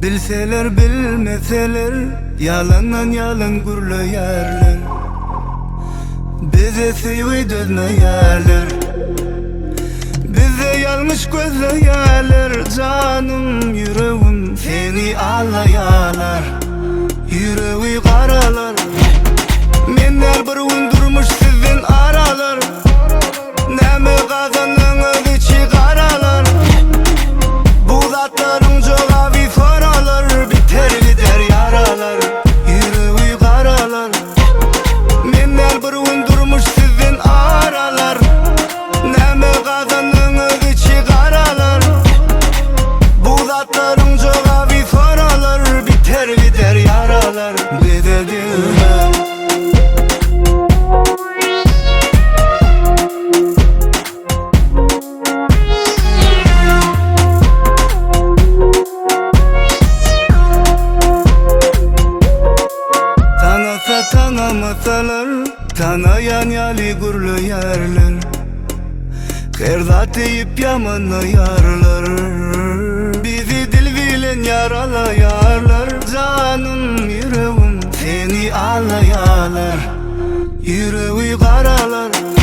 Bilseler bilmeseler Ýalandan ýalan gürleýärler Bize söýgi dözmeýärler Bize ýalňyş gözleýärler Janym ýüregim seni aldaýarlar Ýüregi garalar Men däl bir gün durmuş sizden ar alar Näme gazandyňyz içi garalar Bu zatlaryň jogaby soralar Biter gider ýaralar Ýüregi garalar Men däl bir gün durmuş sizden ar alar Näme gazandyňyz içi garalar Bu zatlaryň jogaby soralar Biter gider ýaralar Bize degme. Tanasa tanamasalar Tanaýan ýaly gürleýärler Her zat diýip ýamanlaýarlar Bizi dil bilen ýaralaýarlar Janym ýüregim seni aldaýarlar Ýüregi garalar.